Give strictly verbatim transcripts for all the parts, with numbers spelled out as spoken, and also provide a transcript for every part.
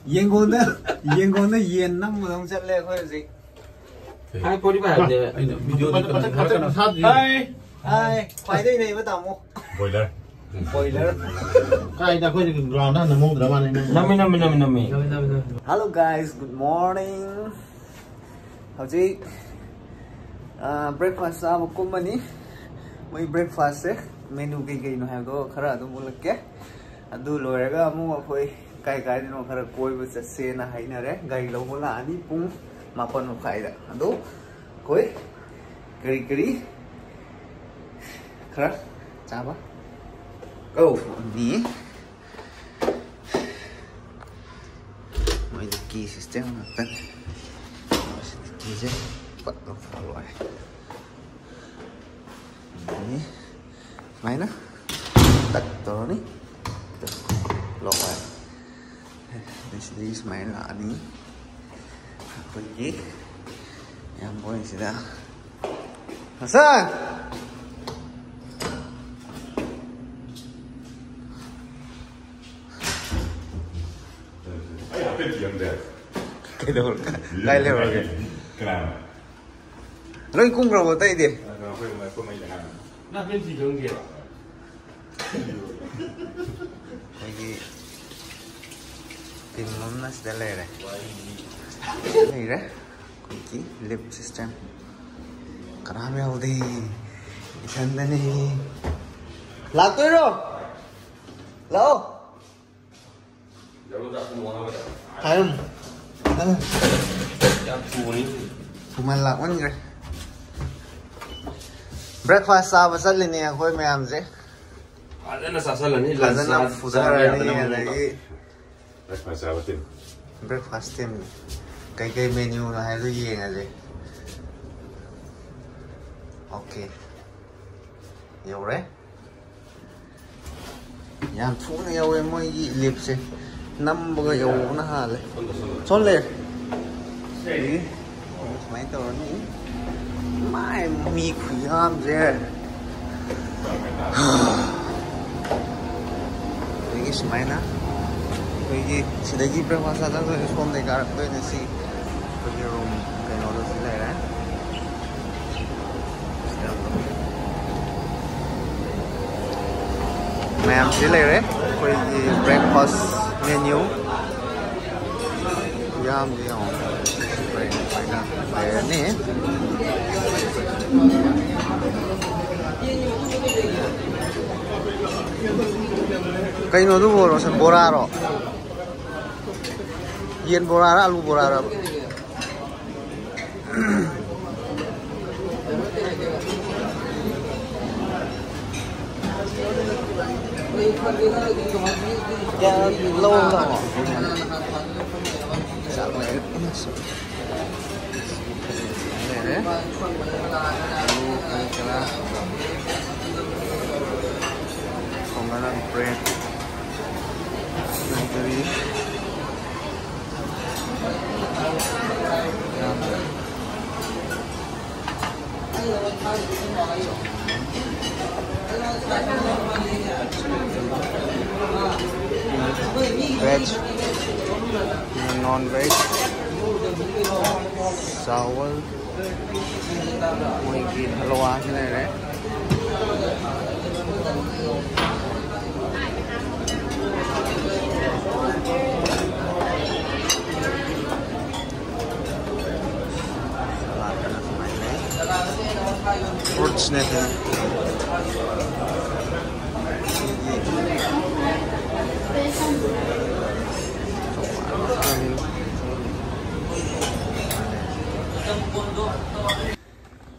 ꯌꯦꯡꯒꯣꯟꯗ ꯌꯦꯡꯒꯣꯟꯗ ꯌꯦꯟ ꯅꯝꯕꯗꯧ ꯆꯠꯂꯦ ꯑꯩꯈꯣꯏ ꯍꯧꯖꯤꯛ꯫ ꯍꯥꯏ ꯐꯣꯔꯇꯤ ꯐꯥꯏꯚꯅꯦ꯫ ꯑꯩꯅ ꯚꯤꯗꯤꯑꯣꯗꯤ ꯀꯩꯅꯣ ꯊꯥꯗ꯭ꯔꯤ꯫ ꯍꯥꯏ, ꯈ꯭ꯋꯥꯏꯗꯒꯤ ꯅꯩꯕ ꯇꯥꯃꯣ꯫ ꯕꯣꯏꯂꯔ꯫ ꯕꯣꯏꯂꯔ꯫ ꯀꯥꯏꯗ ꯑꯩꯈꯣꯏꯅ ꯒ꯭ꯔꯥꯎꯟꯗ ꯍꯥꯟꯅ ꯃꯣꯡꯗ꯭ꯔ ꯃꯥꯜꯂꯦ ꯅꯪ꯫ ꯅꯝꯃꯤ ꯅꯝꯃꯤ ꯅꯝꯃꯤ ꯅꯝꯃꯤ꯫ Hello guys, good morning. ꯍꯧꯖꯤꯛ ꯕ꯭ꯔꯦꯛꯐꯥꯁ ꯆꯥꯕ ꯀꯨꯝꯃꯅꯤ꯫ ꯃꯣꯏ ꯕ꯭ꯔꯦꯛꯐꯥꯁꯁꯦ ꯃꯦꯅꯨ ꯀꯩ ꯀꯩꯅꯣ ꯍꯥꯏꯕꯗꯣ ꯈꯔ ꯑꯗꯨꯝ ꯎꯠꯂꯛꯀꯦ꯫ ꯑꯗꯨ ꯂꯣꯏꯔꯒ ꯑꯃꯨꯛ ꯑꯩꯈꯣꯏ ꯀꯥꯏ ꯀꯥꯏꯗꯅꯣ ꯈꯔ ꯀꯣꯏꯕ ꯆꯠꯁꯦꯅ ꯍꯥꯏꯅꯔꯦ꯫ ꯒꯥꯔꯤ ꯂꯧꯕ ꯂꯥꯛꯑꯅꯤ ꯄꯨꯡ ꯃꯥꯄꯟ ꯃꯈꯥꯏꯗ꯫ ꯑꯗꯣ ꯑꯩꯈꯣꯏ ꯀꯔꯤ ꯀꯔꯤ ꯈꯔ ꯆꯥꯕ ꯀꯧꯅꯤ꯫ ꯃꯣꯏꯗꯤ ꯀꯤ ꯁꯤꯁꯇꯦꯝ ꯉꯥꯛꯇꯅꯤ꯫ ꯁꯤꯗꯤ ꯀꯤꯁꯦ ꯄꯠ ꯂꯧꯊꯣꯛꯑ ꯂꯣꯏꯔꯦ꯫ ꯑꯗꯒꯤ ꯁꯨꯃꯥꯏꯅ ꯇꯛ ꯇꯧꯔꯅꯤ꯫ ꯂꯣꯛ ꯍꯥꯏꯔꯦ꯫ ꯑꯗꯩ ꯁꯤꯗꯒꯤ ꯁꯨꯃꯥꯏꯅ ꯂꯥꯛꯑꯅꯤ꯫ ꯑꯩꯈꯣꯏꯒꯤ ꯏꯌꯥꯝꯕ ꯍꯣꯏꯁꯤꯗ ꯍꯁꯟ! ꯑꯩ ꯍꯥꯏꯐꯦꯠ ꯌꯦꯡꯗꯦ꯫ ꯀꯩꯗꯧꯔꯒꯦ? ꯀꯥꯏ ꯂꯩꯍꯧꯔꯒꯦ? ꯀꯅꯥꯅꯣ? ꯂꯣꯏ ꯀꯨꯝꯈ꯭ꯔꯕꯣ ꯑꯇꯩꯗꯤ? ꯑꯩꯈꯣꯏ ꯃꯩ ꯀꯅꯥꯅꯣ? ꯅꯥꯄꯦꯟꯁꯤ ꯈꯪꯗꯦꯕ꯫ ꯑꯩꯈꯣꯏꯒꯤ ꯇꯤꯝ ꯑꯃꯅ ꯁꯤꯗ ꯂꯩꯔꯦ꯫ ꯂꯩꯔꯦ꯫ ꯑꯩꯈꯣꯏꯒꯤ ꯂꯤꯞ ꯁꯤꯁꯇꯦꯝ꯫ ꯀꯅꯥꯝ ꯌꯥꯎꯗꯦ꯫ ꯏꯊꯟꯗꯅꯤ꯫ ꯂꯥꯛꯇꯣꯏꯔꯣ? ꯂꯥꯛꯑꯣ꯫ ꯍꯥꯏꯔꯝꯃꯣ꯫ ꯌꯥꯝ ꯊꯨꯕꯅꯤ꯫ ꯊꯨꯃꯟ ꯂꯥꯛꯃꯟꯈ꯭ꯔꯦ꯫ ꯕ꯭ꯔꯦꯛꯐꯥꯁ ꯆꯥꯕ ꯆꯠꯂꯤꯅꯦ ꯑꯩꯈꯣꯏ ꯃꯌꯥꯝꯁꯦ꯫ ꯐꯖꯅ ꯆꯥꯁꯜꯂꯅꯤ꯫ ꯐꯖꯅ ꯂꯟꯁ ꯆꯥ-, ꯆꯥꯕ ꯐꯨꯊꯔꯅꯤ ꯌꯥꯗꯅꯕ ꯃꯑꯣꯡꯗ꯫ ꯑꯗꯒꯤ ꯕ꯭ꯔꯦꯛꯐꯥꯁ ꯆꯥꯕ ꯇꯤꯝ꯫ ꯕ꯭ꯔꯦꯛꯐꯥꯁ ꯇꯤꯝ ꯀꯩꯀꯩ ꯃꯦꯅ꯭ꯌꯨꯅꯣ ꯍꯥꯏꯕꯗꯣ ꯌꯦꯡꯉꯁꯦ꯫ ꯑꯣꯀꯦ꯫ ꯌꯧꯔꯦ꯫ ꯌꯥꯝ ꯊꯨꯅ ꯌꯧꯋꯦ ꯃꯣꯏꯒꯤ ꯂꯤꯞꯁꯦ꯫ ꯅꯝꯕꯒ ꯌꯧꯕꯅ ꯍꯥꯜꯂꯦ꯫ ꯁꯣꯝ ꯂꯩꯔꯦ꯫ ꯑꯗꯒꯤ ꯁꯨꯃꯥꯏꯅ ꯇꯧꯔꯅꯤ꯫ ꯃꯥꯏ ꯃꯤ ꯈꯨꯌꯥꯝꯁꯦ꯫ ꯑꯗꯒꯤ ꯁꯨꯃꯥꯏꯅ ꯑꯩꯈꯣꯏꯒꯤ ꯁꯤꯗꯒꯤ ꯕ꯭ꯔꯦꯛꯐꯥꯁ ꯆꯥꯗꯣꯏꯅꯦ, ꯁꯣꯝꯗꯒꯤ ꯀꯥꯔꯛꯇꯣꯏꯅꯦ꯫ ꯁꯤ ꯑꯩꯈꯣꯏꯒꯤ ꯔꯨꯝ ꯀꯩꯅꯣꯗꯁꯨ ꯂꯩꯔꯦ꯫ ꯃꯌꯥꯝꯁꯤ ꯂꯩꯔꯦ ꯑꯩꯈꯣꯏꯒꯤ ꯕ꯭ꯔꯦꯛꯐꯥꯁ ꯃꯦꯅ꯭ꯌꯨ꯫ ꯌꯥꯝꯗꯤ ꯌꯥꯝꯃꯦ꯫ ꯂꯩꯔꯅꯤ꯫ ꯀꯩꯅꯣꯗꯨꯕꯨ ꯔꯣꯁꯟ, ꯕꯣꯔꯥꯔꯣ? ꯌꯦꯟ ꯕꯣꯔꯥꯔ ꯑꯂꯨ ꯕꯣꯔꯥꯔ? ꯂꯧ ꯂꯥꯛꯑꯣ꯫ ꯂꯩꯔꯦ꯫ ꯑꯂꯨ ꯀꯔꯤ ꯀꯔꯥ꯫ ꯈꯣꯡꯒ꯭ꯔꯥꯎ ꯕ꯭ꯔꯦꯗ꯫ ꯀꯔꯤ ꯀꯔꯤ꯫ Veg, non veg, ꯆꯥꯋꯜ, ꯃꯣꯏꯒꯤ ꯍꯜꯋꯥꯁꯤ ꯂꯩꯔꯦ꯫ ꯁꯂꯥꯗꯅ ꯁꯨꯃꯥꯏꯅ ꯂꯩ꯫ ꯐ꯭ꯔꯨꯠꯁꯅꯦ ꯁꯤꯅ꯫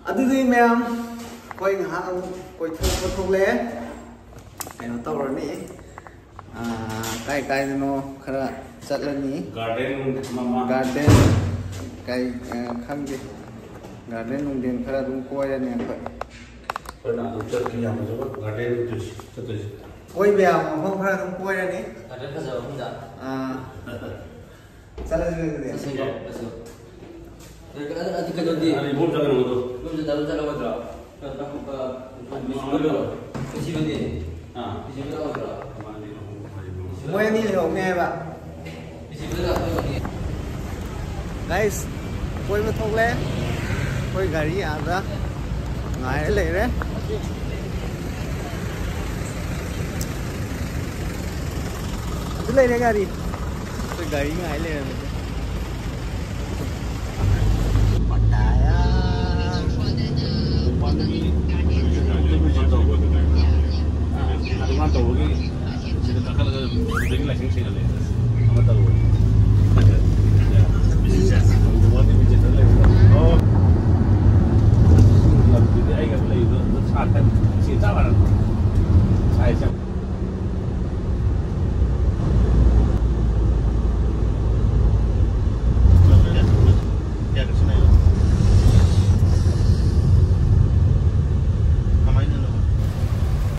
ꯑꯗꯨꯗꯤ ꯃꯌꯥꯝ, ꯑꯩꯈꯣꯏ ꯉꯥꯏꯍꯥꯛ ꯑꯃꯨꯛ ꯀꯣꯏꯊꯣꯛꯄ ꯊꯣꯛꯂꯛꯑꯦ꯫ ꯀꯩꯅꯣ ꯇꯧꯔꯅꯤ꯫ ꯑꯥ, ꯀꯥꯏ ꯀꯥꯏꯗꯅꯣ ꯈꯔ ꯆꯠꯂꯅꯤ꯫ ꯒꯥꯔꯗꯦꯟ ꯅꯨꯡꯗꯦꯟ ꯑꯃ ꯑꯃ꯫ ꯒꯥꯔꯗꯦꯟ ꯀꯩ, ꯑꯥ, ꯈꯪꯗꯦ꯫ ꯒꯥꯔꯗꯦꯟ ꯅꯨꯡꯗꯦꯟ ꯈꯔ ꯑꯗꯨꯝ ꯀꯣꯏꯔꯅꯤ ꯑꯩꯈꯣꯏ꯫ ꯑꯩꯈꯣꯏꯅ ꯑꯗꯨꯝ ꯆꯠꯀꯅꯤ ꯌꯥꯝ ꯐꯖꯕ ꯒꯥꯔꯗꯦꯟ ꯆꯠꯇꯣꯏꯁꯦ꯫ ꯀꯣꯏꯕ ꯌꯥꯕ ꯃꯐꯝ ꯈꯔ ꯑꯗꯨꯝ ꯀꯣꯏꯔꯅꯤ꯫ ꯒꯥꯔꯗꯦꯟ ꯐꯖꯕ ꯃꯐꯝꯗ꯫ ꯑꯥ꯫ ꯆꯠꯂꯁꯤ ꯑꯗꯨꯗꯤ꯫ ꯆꯠꯁꯤꯀꯣ, ꯆꯠꯁꯤ꯫ ꯑꯗꯨ, ꯑꯗꯨ, ꯑꯗꯨ ꯀꯩꯅꯣꯗꯤ? ꯑꯗꯨ ꯏꯕꯣꯝ ꯆꯠꯀꯅꯤ ꯃꯗꯨ꯫ ꯏꯕꯣꯝ ꯆꯠꯂ, ꯆꯠꯂ ꯃꯗꯨ? ꯀꯩꯅꯣ, ꯀꯩꯅꯣꯗꯤ? ꯑꯥ꯫ ꯃꯣꯏ ꯑꯅꯤ ꯂꯩꯍꯧꯅꯦ ꯍꯥꯏꯕ꯫ Guys, ꯀꯣꯏꯕ ꯊꯣꯛꯂꯦ꯫ ꯑꯩꯈꯣꯏ ꯒꯥꯔꯤ ꯑꯥꯗ ꯉꯥꯏꯔ ꯂꯩꯔꯦ꯫ ꯑꯗꯨ ꯂꯩꯔꯦ ꯒꯥꯔꯤ꯫ ꯑꯩꯈꯣꯏ ꯒꯥꯔꯤ ꯉꯥꯏ ꯂꯩꯔꯝꯃꯦ꯫ ꯃꯄꯥꯟꯗꯒꯤ ꯑꯗꯨꯃꯥꯏꯅ ꯇꯧꯕꯒꯤ ꯁꯤꯗ ꯀꯥꯈꯠꯂꯒ ꯗ꯭ꯔꯥꯏꯚꯤꯡ ꯂꯥꯏꯁꯦꯟꯁ ꯁꯤꯡꯍꯜꯂꯦ꯫ ꯑꯃ ꯇꯧꯔꯦ꯫ ꯂꯝꯗꯨꯗꯤ ꯑꯩꯒ ꯂꯩꯕꯗꯣ ꯁꯥ ꯀꯟ ꯁꯤ ꯆꯞ ꯃꯥꯟꯅꯕ꯫ ꯁꯥꯏꯁ ꯌꯥꯝ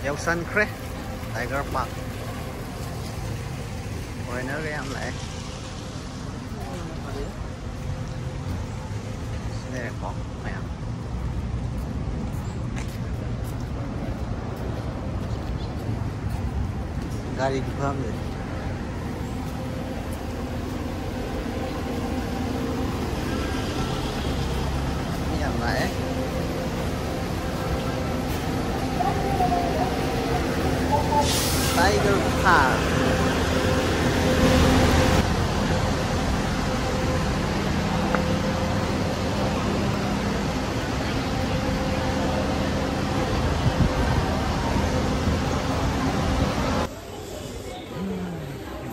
ꯌꯧꯁꯟꯈ꯭ꯔꯦ ꯇꯥꯏꯒꯔ ꯄꯥꯔꯛ꯫ ꯐꯣꯔꯦꯅꯔꯒ ꯌꯥꯝ ꯂꯥꯛꯑꯦ꯫ ꯁꯤ ꯂꯩꯔꯦꯀꯣ ꯃꯌꯥꯝ꯫ ꯒꯥꯔꯤ ꯈꯨꯐꯝꯁꯦ꯫ ꯃꯤ ꯌꯥꯝ ꯂꯥꯛꯑꯦ꯫ Tiger park.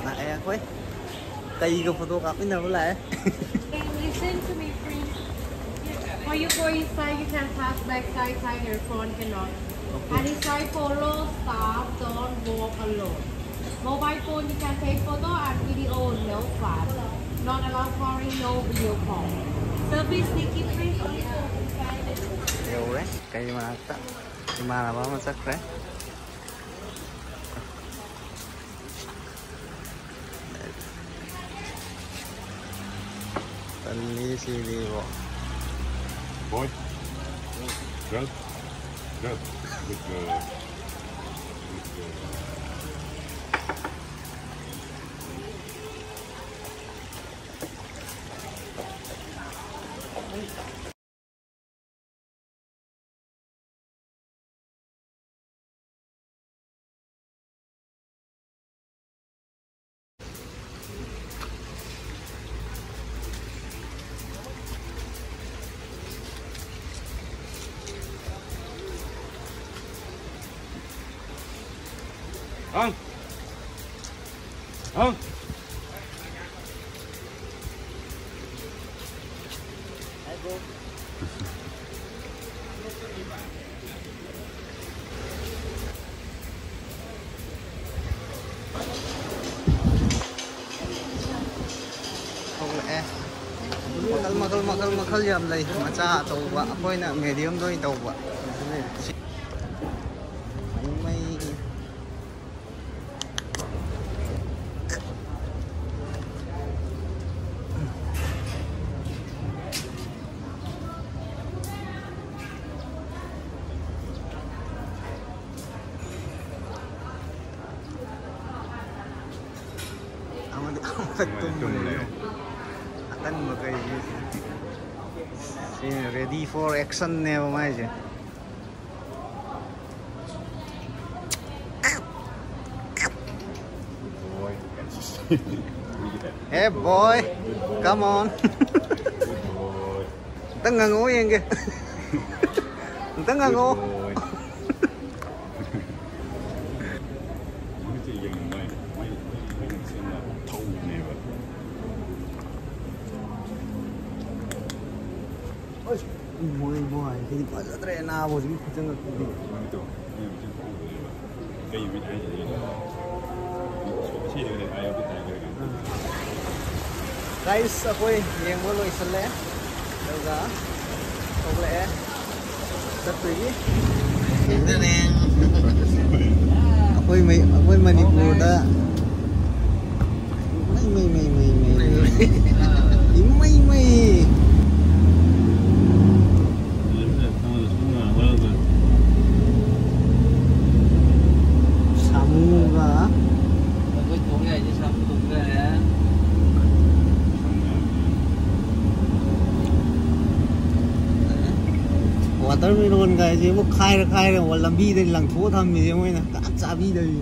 ꯂꯥꯛꯑꯦ ꯑꯩꯈꯣꯏ꯫ ꯀꯩꯒ ꯐꯣꯇꯣ ꯀꯥꯞꯃꯤꯟꯅꯕ ꯂꯥꯛꯑꯦ꯫ Listen to me, please. When you go inside, you can pass back side, side, your phone cannot. And inside, follow staff, don't walk alone. Mobile phone, you can take photo and video on no flash. Not allow foreign, no video call. Service ticket free. ꯌꯧꯔꯦ ꯒꯥꯔꯤ ꯃꯅꯥꯛꯇ꯫ ꯏꯃꯥꯟꯅꯕ ꯑꯃ ꯆꯠꯈ꯭ꯔꯦ꯫ ꯇꯜꯂꯤ ꯁꯤꯗꯤꯕꯣ꯫ Boy, girl, girl, good girl, good girl. Ang! Ang! ꯊꯣꯛꯂꯛꯑꯦ꯫ ꯃꯈꯜ, ꯃꯈꯜ, ꯃꯈꯜ, ꯃꯈꯜ ꯌꯥꯝ ꯂꯩ꯫ ꯃꯆꯥ, ꯑꯆꯧꯕ꯫ ꯑꯩꯈꯣꯏꯅ mediumꯗ ꯑꯣꯏꯅ ꯇꯧꯕ꯫ ꯃꯩ꯫ ꯑꯃꯗꯤ ꯑꯃꯗ ꯇꯨꯝ ꯂꯩꯔꯦ꯫ ꯑꯀꯟꯕ ꯀꯩꯁꯦ꯫ ꯁꯤ ready for actionꯅꯦꯕ ꯃꯥꯏꯁꯦ꯫ Hey boy, come on. ꯑꯝꯇꯪ ꯉꯥꯡꯉꯛꯑꯣ ꯌꯦꯡꯒꯦ꯫ ꯑꯝꯇꯪ ꯉꯥꯡꯉꯛꯑꯣ꯫ ꯊꯧꯕꯅꯦꯕ꯫ ꯃꯣꯏ ꯏꯕꯨꯡꯉꯣ ꯍꯥꯏꯁꯤꯗꯤ ꯐꯖꯗ꯭ꯔꯦ ꯅꯥꯕ ꯍꯧꯖꯤꯛꯀꯤ ꯈꯨꯆꯪ ꯉꯛꯇꯨꯗꯤ꯫ ꯀꯩ ꯃꯤꯠ ꯍꯥꯏꯁꯤꯗꯤ? ꯁꯤꯗꯤ ꯍꯥꯏꯌꯣ ꯇꯥꯏ꯫ Guys, ꯑꯩꯈꯣꯏ ꯌꯦꯡꯕ ꯂꯣꯏꯁꯤꯜꯂꯦ꯫ ꯑꯗꯨꯒ ꯊꯣꯛꯂꯛꯑꯦ ꯆꯠꯇꯣꯏꯒꯤ꯫ ꯑꯩꯈꯣꯏ ꯃꯩ-, ꯑꯩꯈꯣꯏ ꯃꯅꯤꯄꯨꯔꯗ ꯃꯩ, ꯃꯩ, ꯃꯩ, ꯃꯩ, ꯃꯩ, ꯃꯩ꯫ ꯏꯃꯩ, ꯃꯩ꯫ ꯁꯥꯃꯨꯒ꯫ ꯑꯩꯈꯣꯏ ꯊꯣꯡ ꯌꯥꯏꯁꯦ ꯁꯥꯃꯨ ꯊꯣꯡ ꯌꯥꯏ꯫ ꯋꯥꯇꯔꯃꯦꯂꯣꯟ ꯒꯥꯏꯁꯦ ꯑꯃꯨꯛ ꯈꯥꯏꯔ ꯈꯥꯏꯔ ꯑꯃꯨꯛ ꯂꯝꯕꯤꯗ ꯂꯪꯊꯣꯛꯑ ꯊꯝꯃꯤꯁꯦ ꯃꯣꯏꯅ ꯀꯅꯥꯝ ꯆꯥꯕꯤꯗꯕꯤ꯫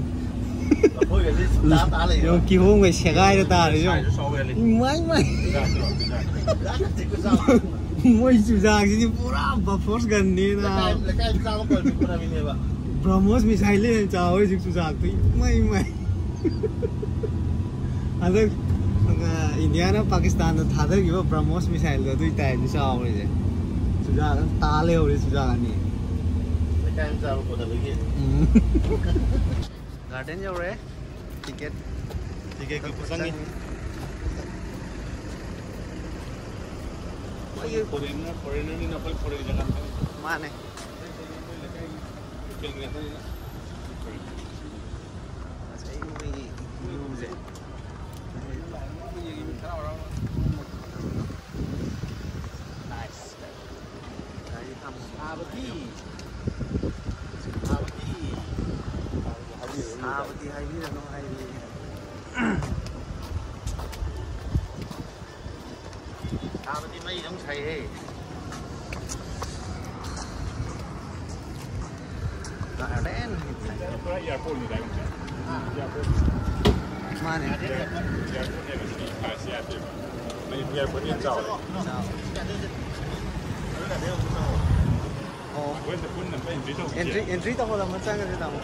ꯂꯐꯣꯏꯒꯁꯦ ꯁꯨꯛꯇꯥ ꯇꯥ ꯂꯩꯌꯦꯕ꯫ ꯌꯦꯡꯉꯨ, ꯀꯤꯍꯣꯝꯒ ꯁꯦꯒꯥꯏꯔ ꯇꯥꯔꯦ ꯌꯦꯡꯉꯨ꯫ ꯁꯥꯏꯖꯁꯨ ꯆꯥꯎꯕ ꯍꯦꯜꯂꯤ꯫ ꯏꯃꯥꯏ ꯃꯥꯏ꯫ ꯆꯨꯖꯥꯛꯇꯣ, ꯆꯨꯖꯥꯛ꯫ ꯆꯨꯖꯥꯛ ꯈꯛꯇꯤ ꯆꯥꯎ꯫ ꯃꯣꯏ ꯆꯨꯖꯥꯛꯁꯤꯗꯤ ꯄꯨꯔꯥ ꯕꯐꯣꯔꯁ ꯒꯟꯅꯤꯅ꯫ ꯂꯩꯀꯥꯏ, ꯂꯩꯀꯥꯏ ꯆꯥꯕ ꯀꯣꯟꯕꯤ ꯄꯨꯔꯝꯃꯤꯅꯦꯕ꯫ ꯕ꯭ꯔꯍꯃꯣꯁ ꯃꯤꯁꯥꯏꯜꯗꯩ ꯍꯦꯟꯅ ꯆꯥꯎꯋꯦ ꯍꯧꯖꯤꯛ ꯆꯨꯖꯥꯛꯇꯣ꯫ ꯏꯃꯥꯏ ꯃꯥꯏ꯫ ꯍꯟꯗꯛ, ꯑ, ꯏꯟꯗꯤꯌꯥꯅ ꯄꯥꯀꯤꯁꯇꯥꯟꯗ ꯊꯥꯗꯈꯤꯕ ꯕ꯭ꯔꯍꯃꯣꯁ ꯃꯤꯁꯥꯏꯜꯗꯣ ꯑꯗꯨꯏ ꯇꯥꯏꯞꯇ ꯆꯥꯎꯔꯤꯁꯦ꯫ ꯆꯨꯖꯥꯛ ꯇꯥ ꯂꯩꯍꯧꯔꯦ ꯆꯨꯖꯥꯛ ꯑꯅꯤ꯫ ꯂꯩꯀꯥꯏ ꯑꯃ ꯆꯥꯕ ꯀꯣꯟꯅꯕꯒꯤ꯫ ꯎꯝ꯫ ꯒꯥꯔꯗꯦꯟ ꯌꯧꯔꯦ꯫ ꯇꯤꯀꯦꯠ ꯇꯤꯀꯦꯠ ꯀꯛꯄ ꯀꯛꯄ ꯆꯪꯉꯤ꯫ ꯆꯪꯉꯤ꯫ ꯑꯩꯈꯣꯏ ꯐꯣꯔꯦꯟꯅꯔ, ꯐꯣꯔꯦꯟꯅꯔꯅꯤꯅ ꯑꯩꯈꯣꯏ ꯐꯣꯔꯦꯟ ꯖꯒꯥ ꯈꯪꯉꯤ꯫ ꯃꯥꯅꯦ꯫ ꯑꯇꯩ ꯑꯇꯩ ꯑꯩꯈꯣꯏ ꯂꯩꯀꯥꯏꯒꯤ ꯂꯣꯀꯦꯜ ꯉꯥꯛꯇꯅꯤꯅ꯫ ꯉꯁꯥꯏ ꯃꯣꯏꯒꯤ ꯚ꯭ꯌꯨꯁꯦ꯫ ꯅꯥꯏꯁ꯫ ꯒꯥꯔꯤ ꯊꯝꯃꯣ꯫ ꯁꯥꯕꯗꯤ꯫ ꯁꯥꯕꯗꯤ꯫ ꯁꯥꯕꯗꯤ ꯍꯥꯏꯕꯤꯔꯅꯨ ꯍꯥꯏꯔꯤ꯫ ꯁꯥꯕꯗꯤ ꯃꯩ ꯑꯗꯨꯝ ꯁꯥꯏꯍꯦ꯫ ꯒꯥꯔꯗꯦꯟ꯫ ꯄꯨꯔꯥ ꯑꯦꯌꯥꯔꯄꯣꯔꯠꯅꯤ ꯗꯥꯏꯔꯦꯛ꯫ ꯑꯦꯌꯥꯔꯄꯣꯔꯠ꯫ ꯃꯥꯅꯦ꯫ ꯑꯦꯌꯥꯔꯄꯣꯔꯠꯅꯦꯕ ꯁꯤꯗꯤ ꯁꯥꯏꯖ ꯌꯥꯗꯦꯕ꯫ ꯃꯅꯤꯄꯨꯔ ꯑꯦꯌꯥꯔꯄꯣꯔꯠꯅ ꯍꯦꯟꯅ ꯆꯥꯎꯔꯦ꯫ ꯆꯥꯎꯔꯦ꯫ ꯑꯣ꯫ ꯑꯩꯈꯣꯏ ꯑꯝꯇ ꯄꯨꯟꯅ ꯑꯝꯇ ꯑꯦꯟꯇ꯭ꯔꯤ ꯇꯧꯁꯦ꯫ ꯑꯦꯟꯇ꯭ꯔꯤ, ꯑꯦꯟꯇ꯭ꯔꯤ ꯇꯧꯍꯜꯂꯝꯃ ꯆꯪꯉꯁꯦ, ꯇꯥꯃꯣ꯫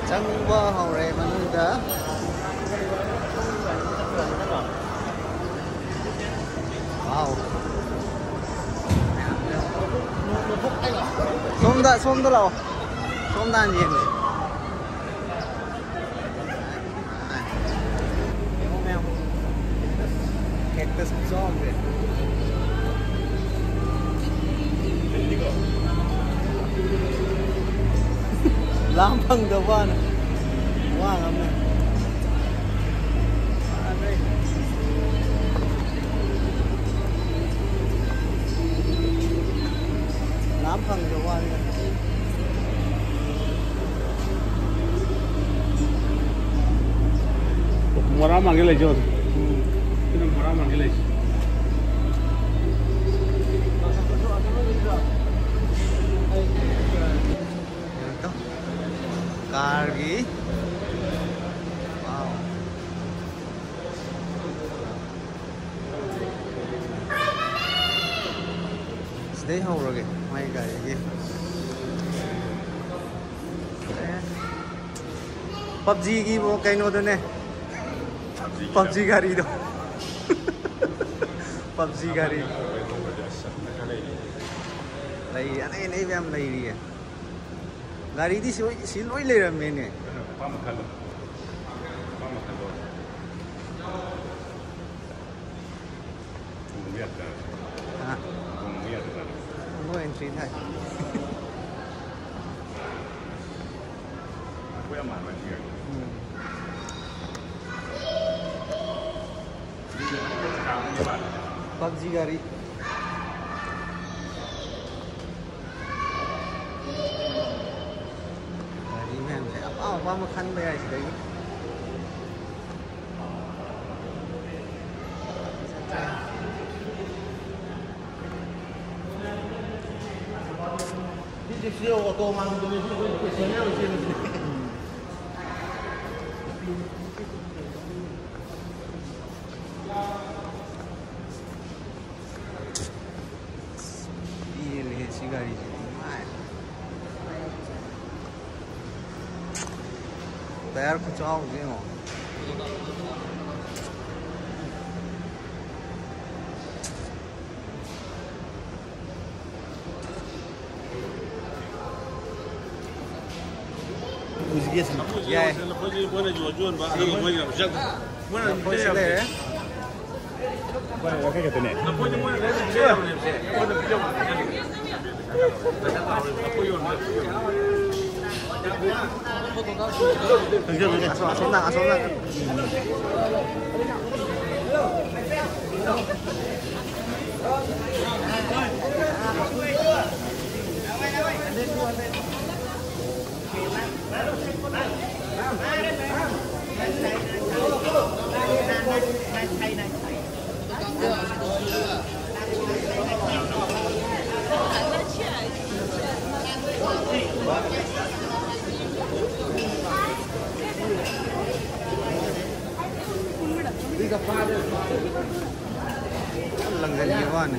ꯆꯪꯕ ꯍꯧꯔꯦ ꯃꯅꯨꯡꯗ꯫ ꯋꯥꯎ꯫ ꯁꯣꯝꯗ, ꯁꯣꯝꯗ ꯂꯥꯛꯑꯣ꯫ ꯁꯣꯝꯗ ꯍꯥꯟꯅ ꯌꯦꯡꯁꯤ꯫ ꯂꯥꯝ ꯐꯪꯗꯕꯅ ꯋꯥ ꯉꯝꯅ꯫ ꯂꯥꯝ ꯐꯪꯗꯕ ꯋꯥꯅꯤ꯫ ꯃꯣꯔꯥ ꯃꯥꯡꯒꯦ ꯂꯩꯖꯧ꯫ ꯎꯝ꯫ ꯁꯤꯅ ꯃꯣꯔꯥ ꯃꯥꯡꯒꯦ ꯂꯩꯁꯦ꯫ ꯀꯥꯔꯒꯤ꯫ ꯋꯥꯎ꯫ ꯁꯤꯗꯩ ꯍꯧꯔꯒꯦ ꯃꯥꯏ ꯒꯥꯔꯤꯒꯤ꯫ ꯄꯞꯖꯤꯒꯤ ꯀꯩꯅꯣꯗꯨꯅꯦ꯫ ꯄꯞꯖꯤ ꯒꯥꯔꯤꯗꯣ꯫ ꯄꯞꯖꯤ ꯒꯥꯔꯤ꯫ ꯂꯩ, ꯑꯅꯩ ꯑꯅꯩꯕ ꯌꯥꯝ ꯂꯩꯔꯤꯌꯦ꯫ ꯒꯥꯔꯤꯗꯤ ꯁꯤ ꯂꯣꯏ, ꯁꯤ ꯂꯣꯏ ꯂꯩꯔꯝꯃꯦꯅꯦ꯫ ꯑꯄꯥꯝꯕ ꯈꯜꯂꯣ꯫ ꯑꯄꯥꯝꯕ ꯈꯜꯂꯣ꯫ ꯇꯣꯡꯕ ꯌꯥꯗ꯭ꯔꯥ? ꯍꯥ? ꯇꯣꯡꯕ ꯌꯥꯗ꯭ꯔꯥ? No entry ꯊꯥꯏ꯫ ꯑꯩꯈꯣꯏ ꯑꯃ ꯑꯃ ꯊꯤꯔꯒꯦ꯫ ꯎꯝ꯫ ꯄꯞꯖꯤ ꯒꯥꯔꯤ꯫ ꯒꯥꯔꯤ ꯃꯌꯥꯝꯁꯦ ꯑꯄꯥꯝ ꯑꯄꯥꯝꯕ ꯈꯟꯕ ꯌꯥꯏ ꯁꯤꯗꯒꯤ꯫ ꯁꯤꯁꯦ ꯑꯣꯇꯣ ꯃꯥꯟꯕꯗꯨꯅꯦ, ꯁꯤ ꯑꯩꯈꯣꯏ ꯄꯦꯁꯦꯟꯖꯔ ꯑꯣꯏꯅ ꯆꯦꯟꯕꯁꯤꯅꯦ꯫ ꯄꯦꯜꯂꯦꯍꯦ ꯁꯤ ꯒꯥꯔꯤꯁꯦ, ꯅꯨꯡꯉꯥꯏ꯫ ꯇꯥꯌꯔ ꯈꯨꯆꯥꯎꯁꯦ ꯌꯦꯡꯉꯣ꯫ ꯌꯥꯏ꯫ ꯃꯣꯏꯅ ꯌꯣꯟ-, ꯌꯣꯟꯕ, ꯑꯗꯨ ꯃꯣꯏꯒꯤ ꯂꯝꯁꯤ ꯆꯠꯈ꯭ꯔꯦ꯫ ꯃꯣꯏꯅ ꯂꯝꯁꯤ ꯂꯩꯔꯦ꯫ ꯑꯁꯣꯝ, ꯑꯁꯣꯝꯗ, ꯑꯁꯣꯝꯗ꯫ ꯂꯪꯁꯤꯟꯈꯤꯕ ꯋꯥꯅꯤ꯫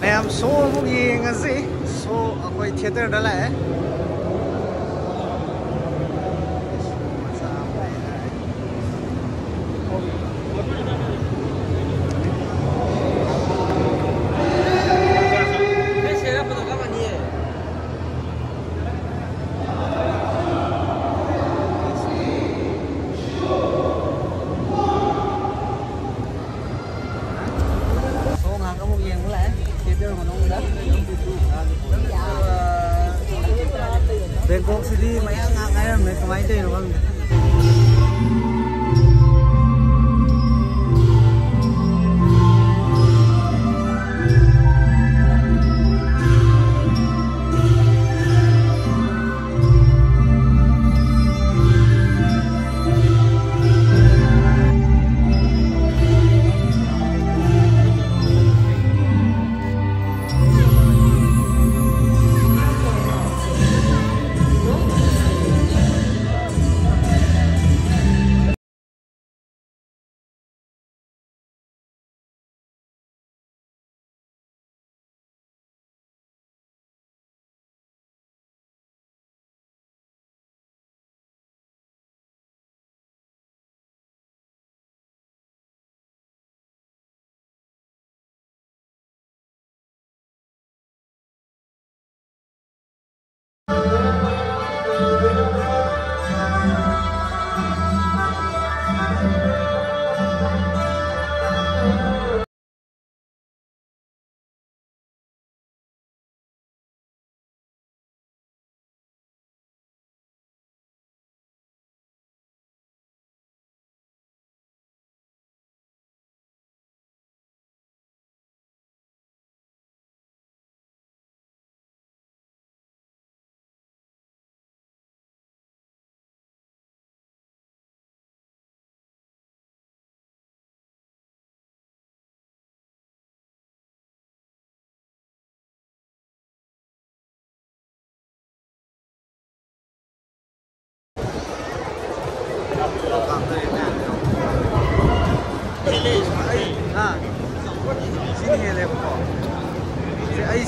ꯃꯌꯥꯝ ꯁꯣ ꯑꯃꯨꯛ ꯌꯦꯡꯉꯁꯤ꯫ ꯁꯣ ꯑꯩꯈꯣꯏ ꯊꯤꯌꯦꯇꯔꯗ ꯂꯥꯛꯑꯦ꯫ ꯁꯣ ꯃꯆꯥ ꯑꯃ ꯂꯩꯔꯦ꯫ ꯁꯣ ꯉꯥꯏꯍꯥꯛ ꯑꯃꯨꯛ ꯌꯦꯡꯕ ꯂꯥꯛꯑꯦ ꯊꯤꯌꯦꯇꯔ ꯃꯅꯨꯡꯗ꯫ ꯕꯦꯡꯀꯣꯛꯁꯤꯗꯤ ꯃꯌꯥꯝ ꯉꯥꯏꯍꯥꯛ ꯉꯥꯏꯔꯝꯃꯦ, ꯀꯃꯥꯏꯅ ꯇꯧꯔꯤꯅꯣ ꯈꯪꯗꯦ꯫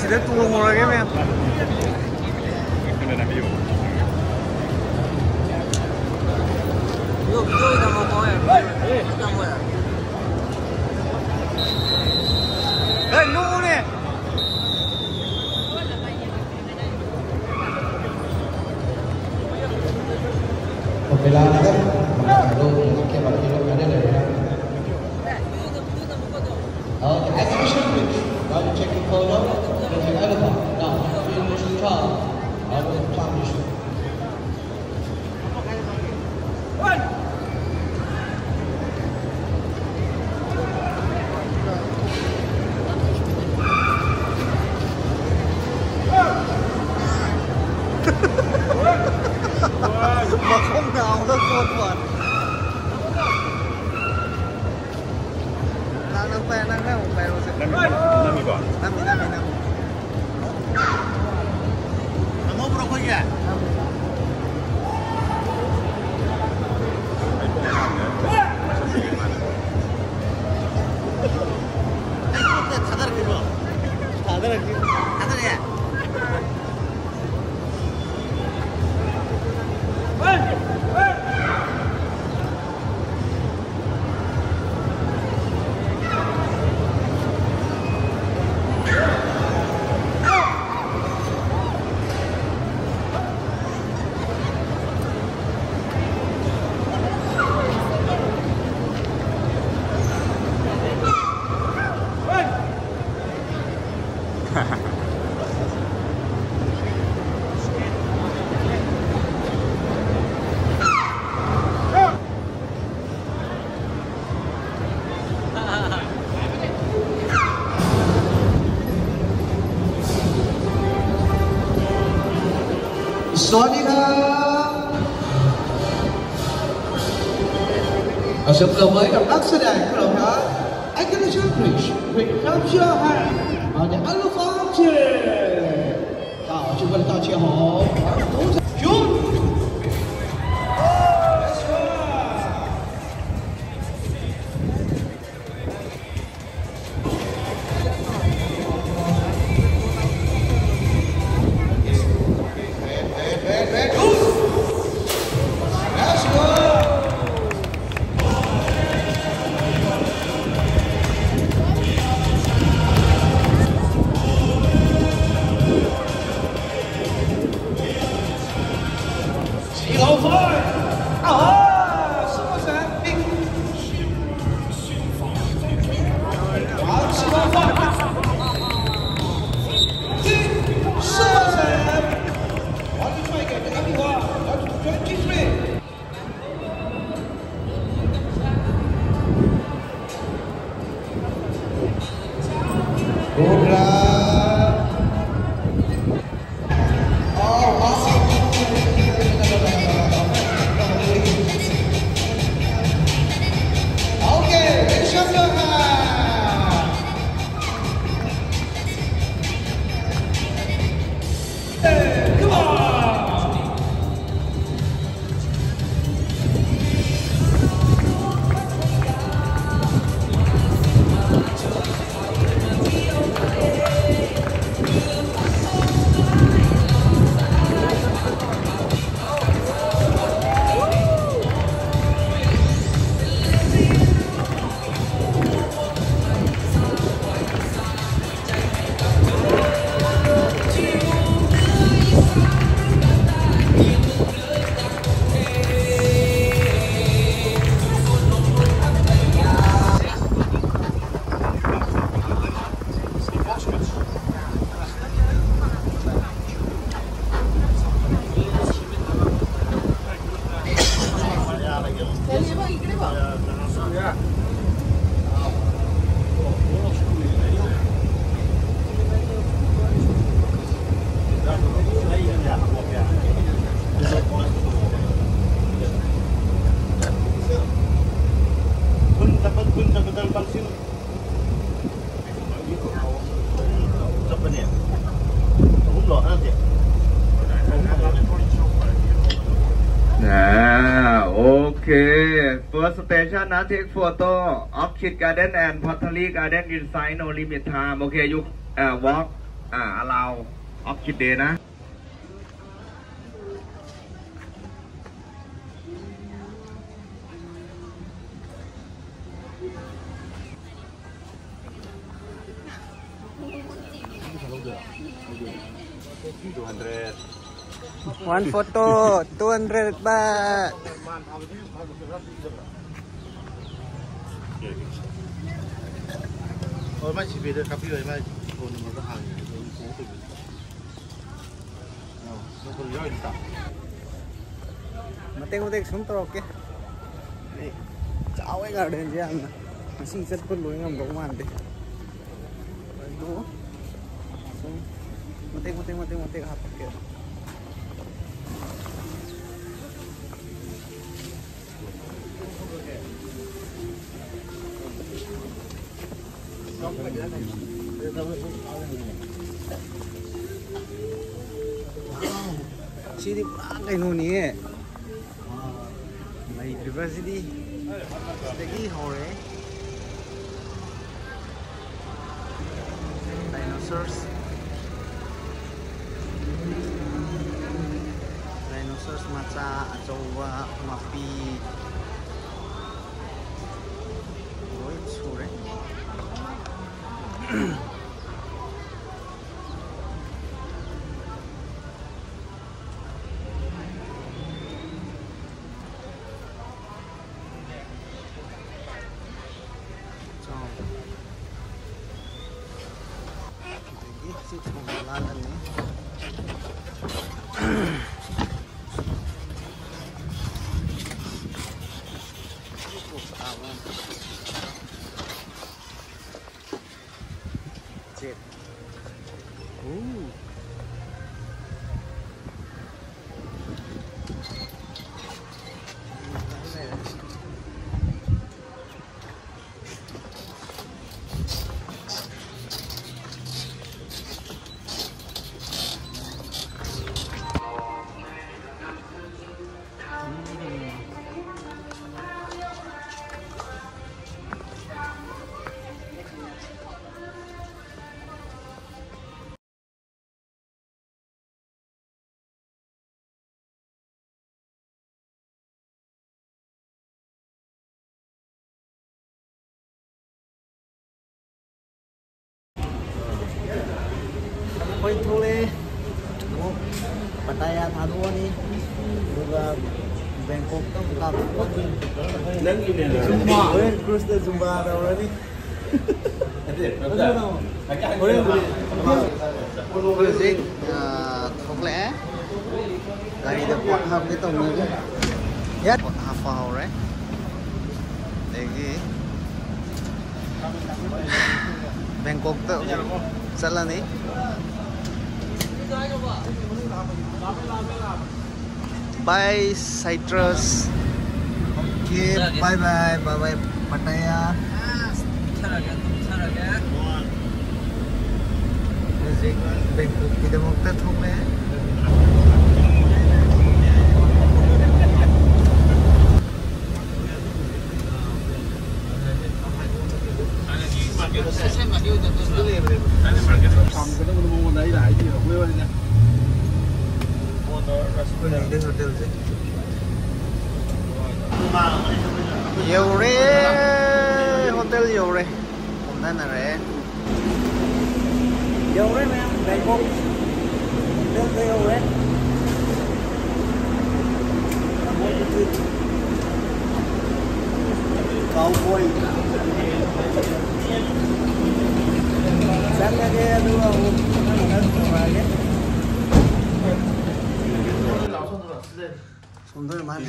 ꯁꯤꯗ ꯇꯣꯡꯉꯨꯔꯒꯦ, ꯃꯌꯥꯝ꯫ ꯍꯦ, ꯅꯣꯛꯎꯅꯦ꯫ Okay, exhibition bridge. Now you take a photo. There's an elephant. Now, finish the child. I will punish you. ꯃꯈꯣꯡ ꯅꯥꯝꯃꯗ ꯀꯣꯠꯄ ꯋꯥꯅꯤ꯫ ꯅꯪ, ꯅꯪ ꯄꯥꯏ-, ꯅꯪ, ꯅꯪ ꯑꯃꯨꯛ ꯄꯥꯏꯔꯣꯁꯦ꯫ ꯅꯝꯃꯤ-, ꯅꯝꯃꯤꯀꯣ? ꯅꯝꯃꯤ, ꯅꯝꯃꯤ, ꯅꯝꯃꯤ꯫ ꯅꯝꯍꯧꯕ꯭ꯔꯣ ꯑꯩꯈꯣꯏꯒꯤ? ꯑꯩ ꯀꯣꯛꯇ ꯊꯥꯗꯔꯛꯈꯤꯕ꯭ꯔꯣ? ꯊꯥꯗꯔꯛꯈꯤ꯫ ꯊꯥꯗꯔꯛꯑꯦ? Sawasdee kha. Asam lamai kam laksa dai kha. I can assure please. Quick, clap your hand. On the elephant chair. 大家把大家好。Shoot. Ah, okay. First station, I take photo. Orchid Garden and Pottery Garden inside, no limit time. Okay, you uh, walk uh, allow Orchid Day นะ. One photo, two hundred baht. Ôi, mai chỉ về được cà phê rồi mai. Ôi, nó có hàng. Ôi, nó còn rơi. Mateng mateng sum tawh ke. Ni, chau ai garden je amna. Masih set pun lu ngam dong man de. Aduh. Sum. Mateng mateng mateng mateng hap ke. ꯁꯤꯗꯤ ꯄꯨꯔꯥ ꯀꯩꯅꯣꯅꯤꯍꯦ꯫ ꯂꯩꯇ꯭ꯔꯤꯕ ꯁꯤꯗꯤ ꯁꯤꯗꯒꯤ ꯍꯧꯔꯦ꯫ Dinosaurs. Dinosaurs ꯃꯆꯥ, ꯑꯆꯧꯕ, ꯃꯄꯤ ꯂꯣꯏ ꯁꯨꯔꯦ꯫ ꯆꯥꯎ꯫ ꯑꯗꯒꯤ ꯁꯤ ꯊꯣꯡ ꯂꯥꯜꯂꯅꯤ꯫ ꯆꯦꯛ꯫ ꯎ꯫ ꯊꯣꯛꯂꯛꯑꯦ꯫ ꯑꯃꯨꯛ ꯄꯇꯥꯌꯥ ꯊꯥꯗꯣꯛꯑꯅꯤ꯫ ꯑꯗꯨꯒ ꯕꯦꯡꯀꯣꯛꯇ ꯑꯃꯨꯛ ꯀꯥꯞꯊꯣꯛꯑꯅꯤ꯫ ꯅꯪꯒꯤꯅꯦꯅ꯫ ꯍꯣꯔꯦꯟ ꯀ꯭ꯔꯨꯖꯇ ꯖꯨꯝꯕꯥ ꯇꯧꯔꯅꯤ꯫ ꯅꯠꯇꯦ, ꯅꯠꯇꯦ꯫ ꯍꯣꯔꯦꯟ ꯍꯧꯖꯤꯛ, ꯑ, ꯊꯣꯛꯂꯛꯑꯦ꯫ ꯒꯥꯔꯤꯗ ꯄꯣꯠ ꯍꯥꯞꯀꯦ ꯇꯧꯅꯤꯡꯉꯦ꯫ ꯌꯥ꯫ ꯄꯣꯠ ꯍꯥꯞꯄ ꯍꯧꯔꯦ꯫ ꯑꯗꯒꯤ ꯕꯦꯡꯀꯣꯛꯇ ꯍꯧꯖꯤꯛ ꯆꯠꯂꯅꯤ꯫ Bye, Citrus. Okay, bye bye, bye bye, Pattaya. ꯍꯧꯖꯤꯛ ꯕꯦꯡꯀꯣꯛꯀꯤꯗꯃꯛꯇ ꯊꯣꯛꯂꯦ꯫ ꯌꯧꯔꯦ, ꯍꯣꯇꯦꯜ ꯌꯧꯔꯦ꯫ ꯀꯨꯝꯊꯅꯔꯦ꯫ ꯌꯧꯔꯦ ꯃꯌꯥꯝ, ꯕꯦꯡꯀꯣꯛ ꯍꯣꯇꯦꯜꯗ ꯌꯧꯔꯦ꯫ ꯀꯥꯎꯕꯣꯏ꯫ ꯆꯪꯉꯒꯦ, ꯑꯗꯨꯒ ꯑꯃꯨꯛ ꯅꯪ ꯇꯧꯔꯛꯑꯒꯦ꯫ ꯁꯣꯝꯗ ꯑꯣꯏꯔ ꯃꯥꯜꯂꯦ꯫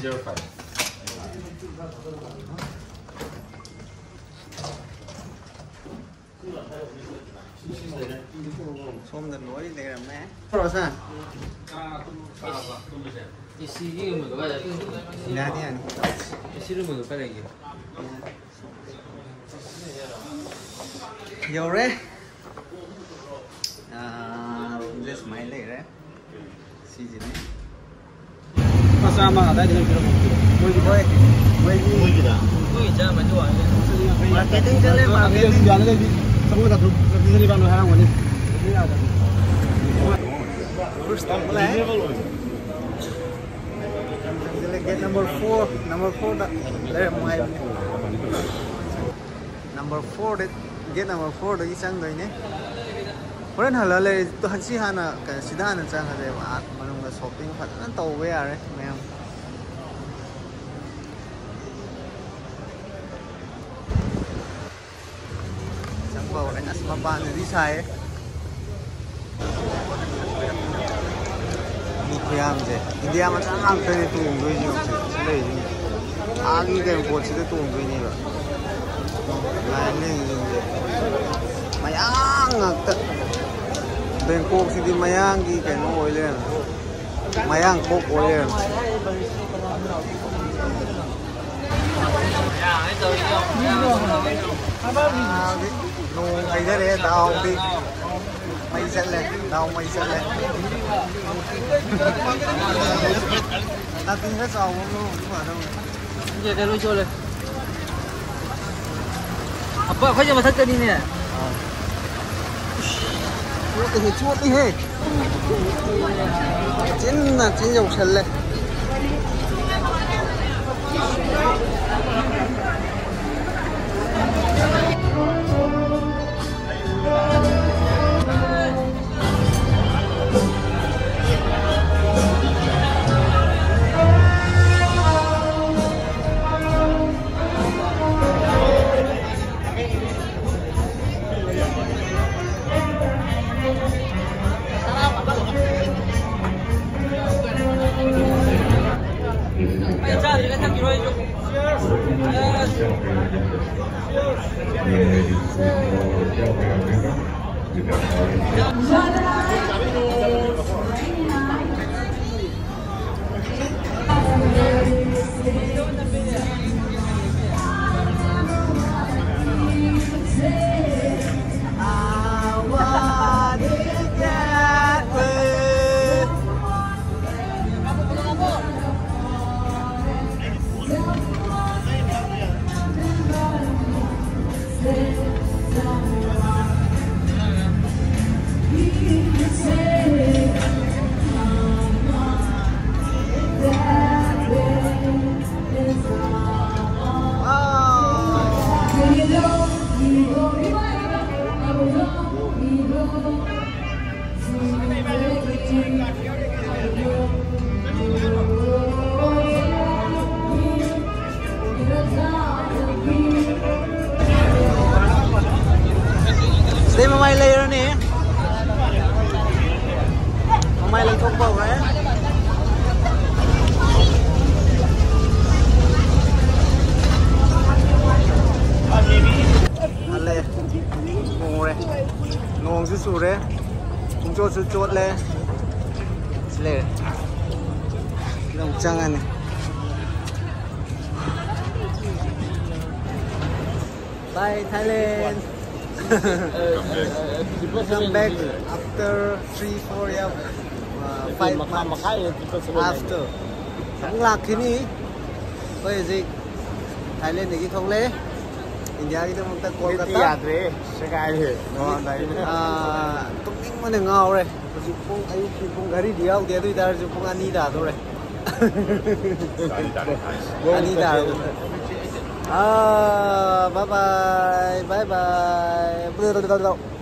ꯁꯣꯝꯗ ꯂꯣꯏ ꯂꯩꯔꯝꯃꯦ꯫ ꯇꯧꯔꯣ ꯁꯥꯔ꯫ ꯑꯦꯁꯤꯒꯤ ꯔꯨꯝꯗꯣ ꯀꯥꯏ ꯂꯩꯒꯦ? ꯌꯥꯅꯤ, ꯌꯥꯅꯤ꯫ ꯑꯦꯁꯤ ꯔꯨꯝꯗꯣ ꯀꯥꯏ ꯂꯩꯒꯦ? ꯌꯧꯔꯦ꯫ ꯑꯥ, ꯔꯨꯝꯁꯦ ꯁꯨꯃꯥꯏꯅ ꯂꯩꯔꯦ꯫ ꯁꯤꯁꯤꯅꯤ꯫ ꯂꯨꯄꯥ ꯆꯥꯝꯃ ꯑꯗꯥꯏꯗ ꯂꯩꯕꯤꯔꯝꯃꯣ꯫ ꯃꯣꯏꯒꯤ ꯍꯣꯏ, ꯃꯣꯏꯒꯤ ꯃꯣꯏꯒꯤꯗ꯫ ꯃꯣꯏꯒꯤ ꯆꯥꯝꯃ ꯑꯗꯨ ꯑꯣꯏꯔꯒ꯫ ꯃꯥꯔꯀꯦꯇꯤꯡ ꯆꯠꯂꯦ, ꯃꯥꯔꯀꯦꯇꯤꯡ꯫ ꯌꯥꯅꯤ ꯂꯩꯕꯤ꯫ ꯆꯥꯝꯃꯉꯥ ꯆꯥꯇ꯭ꯔꯨꯛ ꯆꯥꯇ꯭ꯔꯨꯛ ꯆꯅꯤꯄꯥꯟꯗꯣ ꯍꯥꯏꯔꯝꯒꯅꯤ꯫ ꯐꯥꯔꯁ ꯇꯧꯕ ꯂꯥꯛꯑꯦ꯫ ꯒꯦꯠ ꯅꯝꯕꯔ ꯐꯣꯔ, ꯅꯝꯕꯔ ꯐꯣꯔꯗ ꯂꯩꯔꯝꯃꯣ ꯍꯥꯏꯕꯅꯦ꯫ ꯅꯝꯕꯔ ꯐꯣꯔꯗ, ꯒꯦꯠ ꯅꯝꯕꯔ ꯐꯣꯔꯗꯒꯤ ꯆꯪꯗꯣꯏꯅꯦ꯫ ꯍꯣꯔꯦꯟ ꯍꯜꯂ ꯂꯩꯔꯦ꯫ ꯁꯤ ꯍꯥꯟꯅ ꯀꯩꯅꯣ, ꯁꯤꯗ ꯍꯥꯟꯅ ꯆꯪꯉꯁꯦꯕ꯫ ꯑꯥ ꯃꯅꯨꯡꯗ shopping ꯐꯖꯅ ꯇꯧꯕ ꯌꯥꯔꯦ ꯃꯌꯥꯝ꯫ ꯆꯪꯕ ꯍꯧꯔꯦ꯫ ꯑꯁ, ꯃꯄꯥꯟꯗꯗꯤ ꯁꯥꯏꯌꯦ꯫ ꯃꯤ ꯈꯨꯌꯥꯝꯁꯦ꯫ ꯏꯟꯗꯤꯌꯥ ꯃꯆꯥ ꯉꯥꯛꯇꯅꯦ ꯇꯣꯡꯗꯣꯏꯁꯦ ꯍꯧꯖꯤꯛ ꯁꯤ ꯂꯩꯔꯤꯁꯤꯡꯁꯦ꯫ ꯑꯥꯒꯤ ꯀꯩꯅꯣ ꯄꯣꯠꯁꯤꯗ ꯇꯣꯡꯗꯣꯏꯅꯦꯕ꯫ ꯂꯥꯏꯟ ꯂꯦꯡꯁꯤꯡꯁꯦ ꯃꯌꯥꯡ ꯉꯥꯛꯇ꯫ ꯕꯦꯡꯀꯣꯛꯁꯤꯗꯤ ꯃꯌꯥꯡꯒꯤ ꯀꯩꯅꯣ ꯑꯣꯏ ꯂꯩꯔꯝꯃꯦ꯫ ꯃꯌꯥꯡ ꯀꯣꯛ ꯑꯣꯏ ꯂꯩꯔꯝꯃꯦ꯫ ꯅꯣꯡ ꯍꯩꯊꯔꯛꯑꯦ, ꯗꯥꯎꯗꯤ ꯃꯩ ꯆꯠꯂꯦ, ꯗꯥꯎ ꯃꯩ ꯆꯠꯂꯦ꯫ ꯅꯥꯄꯤ ꯈꯔ ꯆꯥꯎꯕ ꯑꯃ ꯂꯧꯔꯗꯤ ꯐꯗꯧꯅꯤ꯫ ꯁꯤꯡꯁꯦ ꯂꯣꯏ ꯆꯣꯠꯂꯦ꯫ ꯑꯄ, ꯑꯩꯈꯣꯏꯁꯦ ꯃꯊꯛꯇꯅꯤꯅꯦ꯫ ꯆꯣꯠꯂꯤꯍꯦ, ꯆꯣꯠꯂꯤꯍꯦ꯫ ꯆꯤꯟꯅ ꯆꯤꯟ ꯌꯧꯁꯜꯂꯦ꯫ ꯆꯣꯠꯁꯨ ꯆꯣꯠꯂꯦ꯫ ꯁꯤ ꯂꯩꯔꯦ꯫ ꯈꯤꯇꯪ ꯆꯪꯉꯅꯤ꯫ Bye, Thailand. Welcome back after three, four years. Uh, five months after. ꯑꯃꯨꯛ ꯂꯥꯛꯈꯤꯅꯤ꯫ ꯑꯩꯈꯣꯏ ꯍꯧꯖꯤꯛ ꯊꯥꯏꯂꯦꯟꯗꯒꯤ ꯊꯣꯛꯂꯛꯑꯦ꯫ ꯏꯟꯗꯤꯌꯥꯒꯤꯗꯃꯛꯇ ꯀꯣꯜꯀꯇꯥ꯫ ꯌꯥꯗ꯭ꯔꯦ꯫ ꯁꯦꯒꯥꯏꯔꯦ꯫ ꯅꯣꯡꯉꯥꯜꯂꯝꯗꯥꯏꯗ꯫ ꯑꯥ, ꯇꯨꯝꯅꯤꯡꯕꯅ ꯉꯥꯎꯔꯦ꯫ ꯍꯧꯖꯤꯛ ꯄꯨꯡ, ꯑꯌꯨꯛꯀꯤ ꯄꯨꯡ, ꯘꯔꯤꯗꯤ ꯌꯥꯎꯗꯦ, ꯑꯗꯨ ꯑꯣꯏꯇꯥꯔꯁꯨ ꯄꯨꯡ ꯑꯅꯤ ꯇꯥꯗꯧꯔꯦ꯫ ꯑꯅꯤ ꯇꯥꯔꯦ꯫ ꯑꯥ, bye bye, bye bye꯫